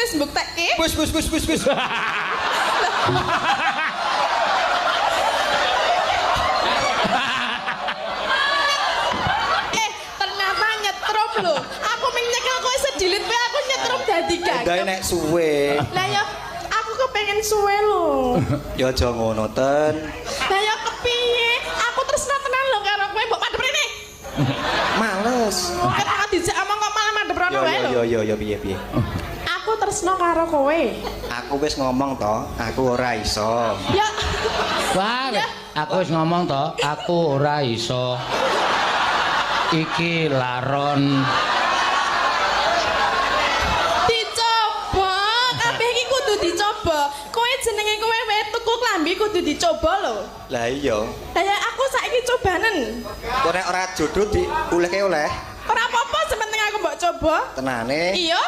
wis mbuktekke. Wis wis wis wis wis. Ternyata nyetrum lho. Aku ming nyekel kowe sedilit kowe aku nyetrum dadi Udah gagap. nek suwe. Lah ya aku kepengen suwe lho. Ya aja ngono ten. Lah ya kepiye? Aku tresna tenan lho karo kowe, mbok madhep rene. Males. Kok dijak omong kok malah madhep rono Yo wae yo lho. yo yo yo piye piye. Aku tresna karo kowe. Aku wis ngomong to, aku ora iso. Ya. Wah, Ya. aku wis ngomong to, aku ora iso. Iki laron. Dicoba, kabeh iki kudu dicoba. Kowe jenenge kowe wae tuku klambi kudu dicoba lho. Lah iya. Lah ya aku saiki cobanen. Kok nek ora jodoh diulehke oleh. Ora apa-apa, sing penting aku mbok coba. Tenane. Iya.